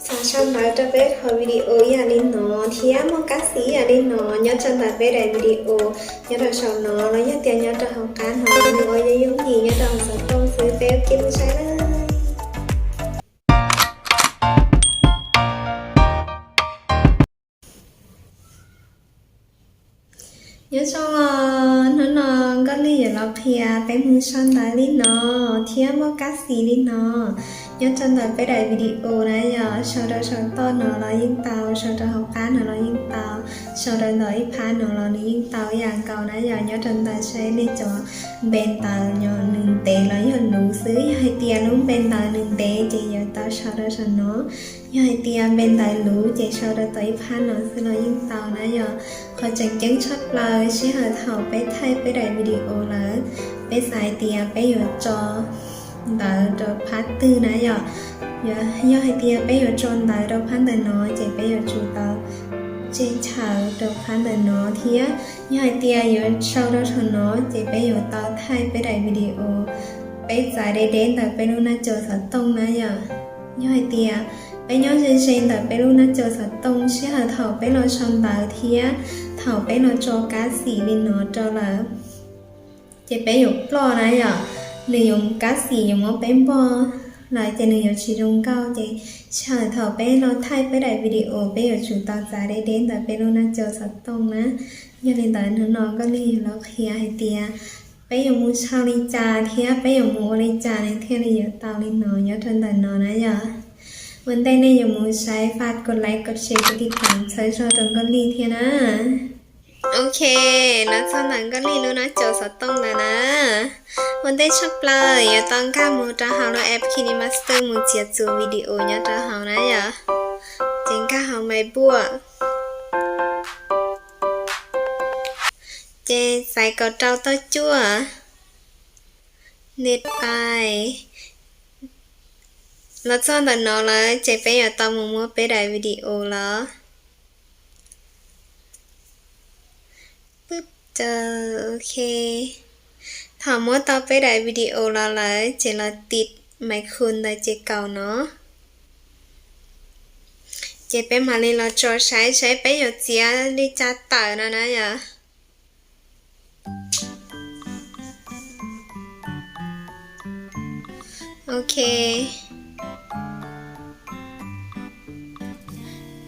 Thaum sau ntawv rau peb qhov video yog li no thiab muaj kab xim yog li no nyob rau ntawm peb daim video nyob rau saum no los yog tias nyob rau hauv qab no, nws ua yooj yim nyob rau hauv xov tooj xwb, peb ua ke mus saib na. Nyob zoo os, hnub no Nkauj Lig yuav los qhia peb mus sau ntawv li no thiab muaj kab xim li no nyob rau ntawm peb daim video na yom. Sau rau saum toj no los yeej tau, sau rau hauv qab no los yeej tau, sau rau ntawm ib phab no los nws yeej tau ib yam nkaus na yom. Nyob rau ntawm saib nej cov npe ntawv nws ntev los yog luv xwb. Yog hais tias lub npe ntawv nws ntev ces yuav tau sau rau saum no. Yog hais tias npe ntawv luv ces sau rau tom ib phab no xwb los yeej tau na yom. Qhov tseem ceeb tshaj plaws sij hawm thaum peb thaij peb daim video lawm, peb xav hais tias peb yuav tso ntawv rau phab twg na yom. Yog hais tias peb yuav tso ntawv rau phab ntawm no ces peb yuav tsum tau tseg chaw rau phab ntawm no thiab. Yog hais tias yuav sau rau saum no ces peb yuav tau thaij peb daim video peb txav deb deb ntawm peb lub nab cau xov tooj na yom. Yog hais tias peb nyob ze ze ntawm peb lub nab cau xov tooj, sij hawm thaum peb los sau ntawv thiab thaum peb los tso kab xim li no rau lawm ces peb yuav ploj na yom. Nws yuav, kab xim yuav muab peb npog lawm ces nws yuav tsis zoo nkauj. Ces sij hawm thaum peb los thaij peb daim video peb yuav tsum tau txav deb deb ntawm peb lub nab cau xov tooj na. Yog li ntawd hnub no Nkauj Lig yuav los qhia hais tias peb yuav mus sau li cas thiab peb yuav mus ua li cas nws thiaj li yuav tau li no nyob rau ntawm no na yom. Ua ntej nej yuav mus saib faj kos like kos share kos tiv tam txhawb zog rau Nkauj Lig thiab na. Ok, los txog ntawm Nkauj Lig lub nab cau xov tooj lawm na. Ua ntej tshaj plaws yuav tau nkag mus rau hauv lub app KineMaster mus txiav txuv video nyob rau hauv na yom. Ces nkag hauv Maiv Npuaj. Ces xaiv kaum rau toj cuaj, Nearby. Los txog ntawm no lawm ces peb yuav tau mus muab peb daim video los. Ok. Thaum muab tau peb daim video los lawm ces los tiv Maiv Khu ntawm ces kaum no. Ces peb mam li los tso saib saib peb yuav txiav li cas tawm no na yom. Ok.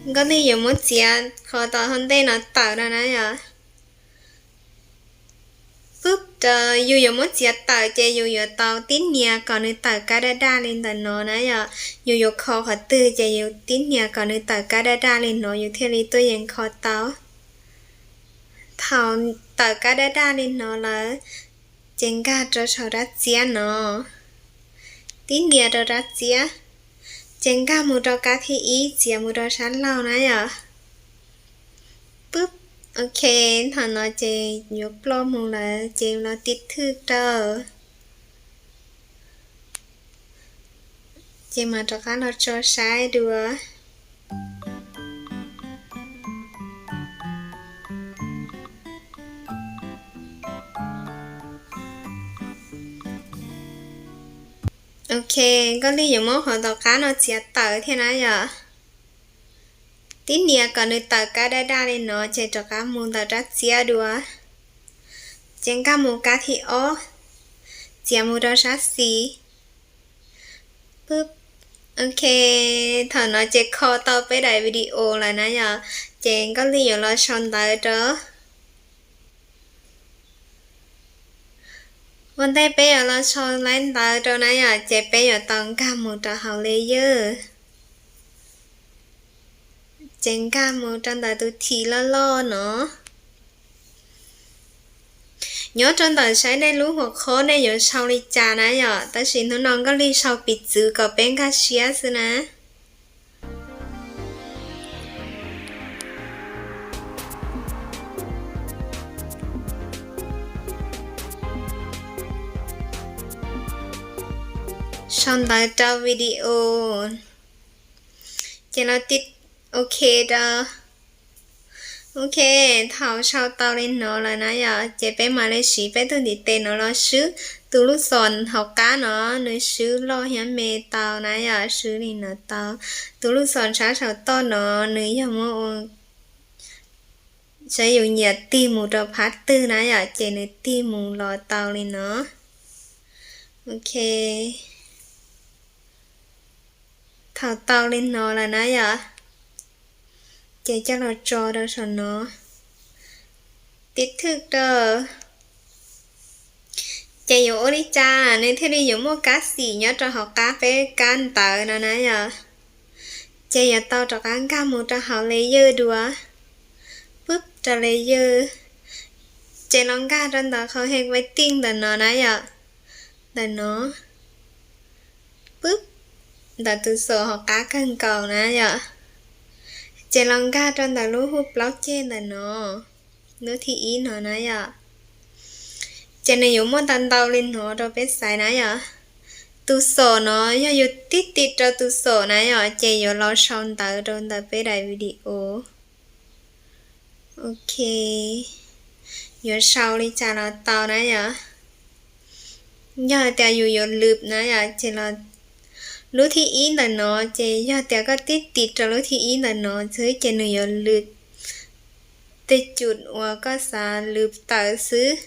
Nkauj Lig yuav muab txiav qhov tom hauv ntej no tawm no na yom. Pub, yus yuav muab txiav tawm ces yus yuav tau tib nias kom nws tawm kab daj daj li ntawm no na yom. Yus yuav kho qhov twg ces yus tib nias kom nws tawm kab daj daj li no yus thiaj li tuaj yeem kho tau. Thaum tawm kab daj daj li no lawm, ces nkag rau saum rab txiab no, tib nias rau rab txiab, ces nkag mus rau kab thib ib txiav mus rau sab laug na yom. Pub, ok, thaum no ces yuav ploj mus lawm ces los tiv thwj rau. Ces mam rov qab los tso saib dua. Ok, Nkauj Lig yuav muab qhov tom qab no txiav tawm thiab na yom. Tib nias kom nws tawm kab daj daj li no ces rov qab mus ntawm rab txiab dua. Ces nkag mus kab thib ob, txiav mus rau sab xis. Pub, ok, thaum no ces kho tau peb daim video lawm na yom. Ces Nkauj Lig yuav los sau ntawv rau. Ua ntej peb yuav los sau laib ntawv rau na yom, ces peb yuav tau nkag mus rau hauv layer. Ces nkag mus rau ntawm tus thim loj loj no. Nyob rau ntawm saib nej lub huam khob nej yuav sau li cas na yom, tab sis hnub no Nkauj Lig sau piv txwv kom peb nkag siab xwb na. Sau ntawv rau video. Ces los tiv ok rau. Ok, thaum sau tau li no lawm na yom, ces peb mam li siv peb tug ntiv tes no los swb Tus lub xom hauv qab no nws swb loj thiab me tau na yom, swb li no tau. Tus lub xom sab saum toj no nws yog muab ua saib yus nyiam tig mus rau phab twg na yom, ces nws tig mus los tau li no. Ok, thaum tau li no lawm na yom, ces coj los tso rau saum no, tib thwj rau. Ces yuav ua li cas nws thiaj li yuav muaj kab xim nyob rau hauv qab peb kab ntawv no na yom? Ces yuav tau rov qab nkag mus rau hauv layer dua, pwb rau layer, ces los nkag rau ntawm qhov handwriting ntawm no na yom, ntawm no, pwb, ntawm tus xom hauv qab kawg nkaus na yom, ces los nkag rau ntawm lub hu plaub ceg ntawm no, lub thib ib no na yom. Ces nws yuav muaj ntau ntau li no rau peb xaiv na yom. Tus xom no yog yus tib tig rau tus xom na yom, ces yuav los sau ntawv rau ntawm peb daim video. Ok, yuav sau li cas los tau na yom. Yog hais tias yus yuav lwm na yom, ces los lub thib ib ntawm no, ces yog tias koj tib tig rau lub thib ib ntawm no xwb ces nws yuav lwm tej cus uas koj xav lwm tawm xwb.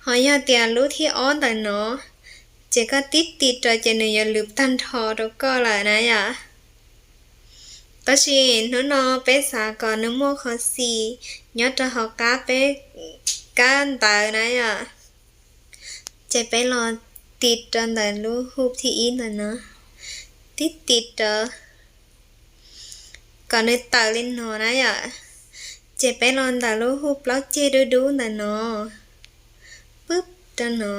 Ho yog tias lub thib ob ntawm no, ces koj tib tig rau ces nws yuav lwm tag nrho rau koj lawm na yom. Tab sis hnub no peb xav kom nws muaj qhov xim nyob rau hauv qab peb kab ntawv na yom. Ces peb los tig rau ntawm lub hu thib ib ntawm no, tib tig rau kom nws tawm li no na yom. Ces peb los ntawm lub hu plaub ceg dub dub ntawm no, pwb rau no.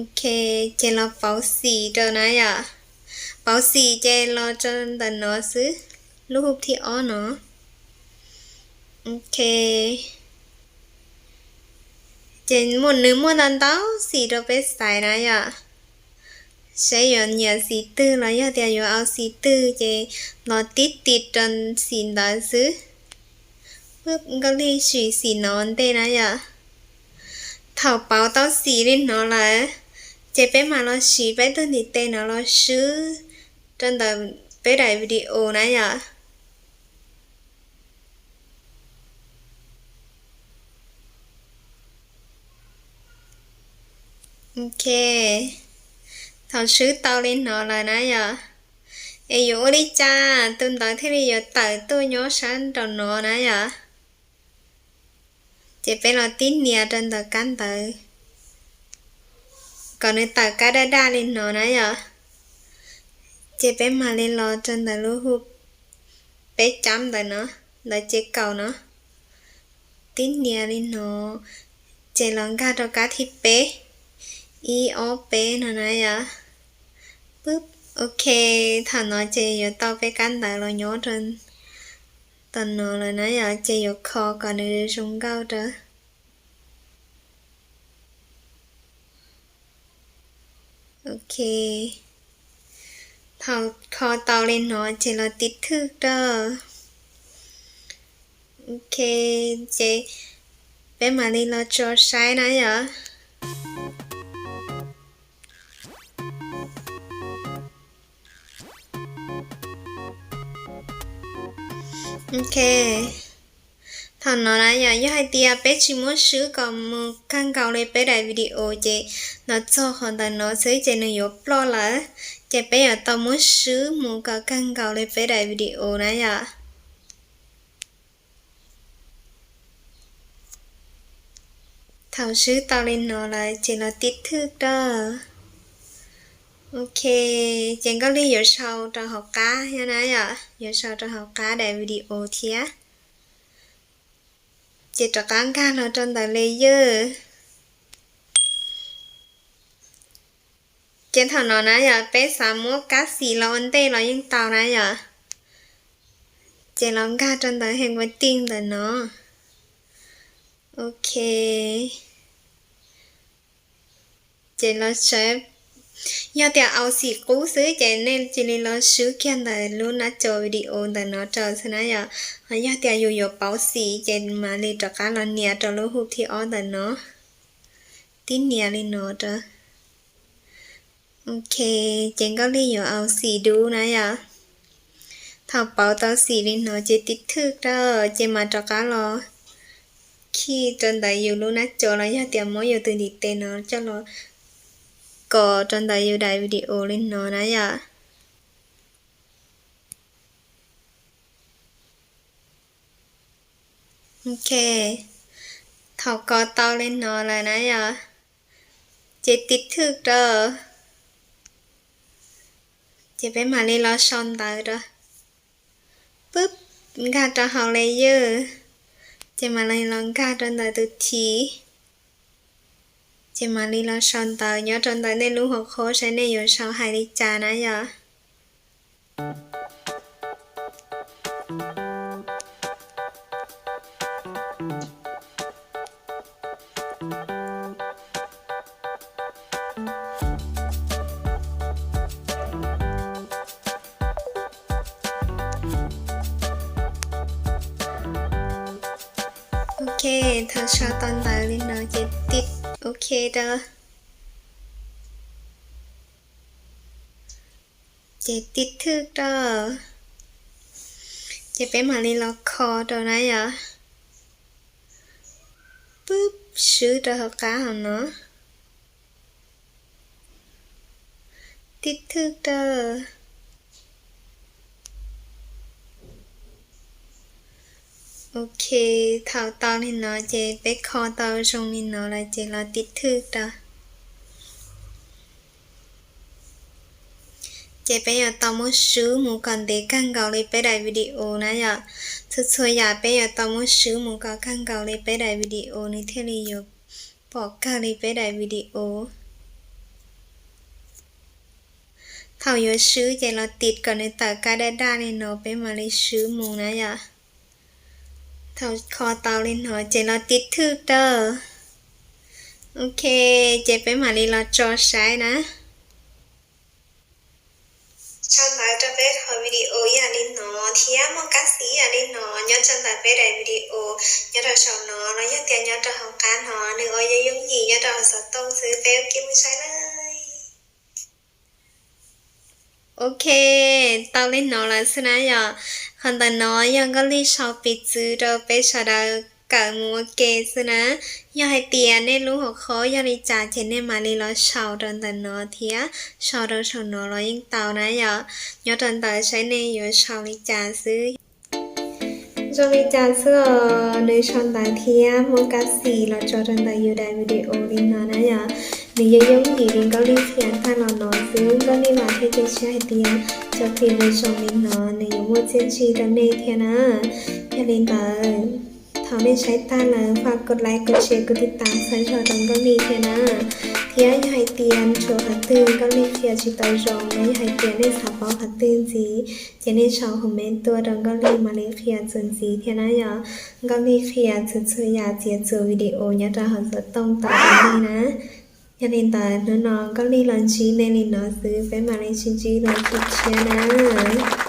Ok, ces los pauv xim rau na yom. Pauv xim ces los rau ntawm no xwb, lub hu thib ob no. Ok, ces nws muaj ntau ntau xim rau peb xaiv na yom. Saib yuav nyiam xim twg los yog tias yuav au xim twg ces los tib tig rau xim ntawd xwb. Pwb, nkauj lig sim xim no ua ntej na yom. Thaum pauv tau xim li no lawm, ces peb mam los siv peb tug ntiv tes no los swb rau ntawm peb daim video na yom. Ok, thaum swb tau li no lawm na yom, es yuav ua li cas tus ntawv thiaj li yuav tawm tuaj nyob sab nraum no na yom? Ces peb los tib nias rau ntawm kab ntawv kom nws tawm kab daj daj li no na yom. Ces peb mam li los rau ntawm lub hu peb cab ntawm no, ntawm ces kaum no, tib nias li no, ces los nkag rau kab thib peb, ib ob peb no na yom. Pwb, ok, thaum no ces yuav tau peb kab ntawv los nyob rau tom no lawm na yom, ces yuav kho kom nws zoo nkauj rau. Ok, thaum kho tau li no ces los tiv thwj rau. Ok, ces peb mam li los tso saib na yom. Ok, thaum no na yom, yog hais tias peb tsis muab swb kom mus kawg nkaus li peb daim video ces los txog qhov ntawm no xwb ces nws yuav ploj lawm. Ces peb yuav tau muab swb mus kom kawg nkaus li peb daim video na yom. Thaum swb tau li no lawm ces los tiv thwj rau. Ok, ces Nkauj Lig yuav sau rau hauv qab thiab na yom, yuav sau rau hauv qab daim video thiab. Ces rov qab nkag los rau ntawm layer. Ces thaum no na yom, peb xav muab kab xim los ua ntej los yeej tau na yom. Ces los nkag rau ntawm handwriting ntawm no. Ok. Ces los saib, yog tias au xim qub xwb ces nej cia li los swb kiag ntawm lub nab co video ntawm no rau xwb na yom. Ho yog tias yus yuav pauv xim ces mam li rov qab los nias rau lub hu thib ob ntawm no. tib nias li no rau. Ok, ces Nkauj Lig yuav ua xim dub na yom. Thaum pauv tau xim li no ces tiv thwj rau, ces mam rov qab los khij rau ntawm yus lub nab co los yog tias muab yus tus ntiv tes no coj los kos rau ntawm yus daim video li no na yom. Ok, thaum kos tau li no lawm na yom, ces tiv thwj rau, ces peb mam li los sau ntawv rau. Pwb, nkag rau hauv layer, ces mam li los nkag rau ntawm tus thim, ces mam li los sau ntawv nyob rau ntawm nej lub hauv qhab saib nej yuav sau hais li cas na yom. Ok, thaum sau tau ntawv li no ces tiv, ok rau, ces tiv thwj rau, ces peb mam li los kho rau na yom. Pwb, swb rau hauv qab hauv no, tiv thwj rau. Ok, thaum tau li no ces peb kho tau zoo li no lawm ces los tiv thwj rau. Ces peb yuav tau muab swb mus kom ntev kawg nkaus li peb daim video na yom. Txhua txhua yam peb yuav tau muab swb mus kom kawg nkaus li peb daim video nws thiaj li yuav pom kawg li peb daim video. Thaum yuav swb ces los tiv kom nws tawm kab daj daj li no peb mam li swb mus na yom. Thaum kho tau li no ces los tiv thwj rau. Ok, ces peb mam li los tso saib na. Sau ntawv rau peb qhov video yam li no thiab muaj kab xim yam li no nyob rau ntawm peb daim video nyob rau saum no los yog tias nyob rau hauv qab no, nws ua yooj yooj yim nyob rau hauv xov tooj xwb, peb ua ke mus saib na. Ok, tau li no lawm xwb na yom. Qhov ntawm no yog Nkauj Lig sau piv txwv rau peb sawv daws kawm mus ua ke xwb na. Yog hais tias nej lub hauv qhab yog li cas ces nej mam li los sau rau ntawm no thiab sau rau saum no los yeej tau na yom. Nyob rau ntawm saib nej yuav sau li cas xwb. Zoo li cas xwb os, nws sau ntawv thiab muaj kab xim los tso rau ntawm yus daim video li no na yom. Nws yooj yooj yim li Nkauj Lig qhia tag los no xwb, Nkauj Lig vam thiab cia siab hais tias cov clip zoo li no nws yuav muaj txiaj ntsig rau nej thiab na. Yog li ntawd, thaum nej saib tag lawm faj kov like, kov share, kov tiv tam xav zog rau Nkauj Lig thiab na. Thiab yog hais tias tshuav qhov twg Nkauj Lig qhia tsis tau zoo los yog hais tias nej xav paub qhov twg ntxiv ces nej sau comment tuaj rau Nkauj Lig mam li qhia txuas ntxiv thiab na yom. Nkauj Lig qhia txhua txhua yam txiav txuas video nyob rau hauv xov tooj tau rau nej na. Yog li ntawd hnub no Nkauj Lig los ntsib nej li no xwb, peb mam li sib ntsib dua tshiab na.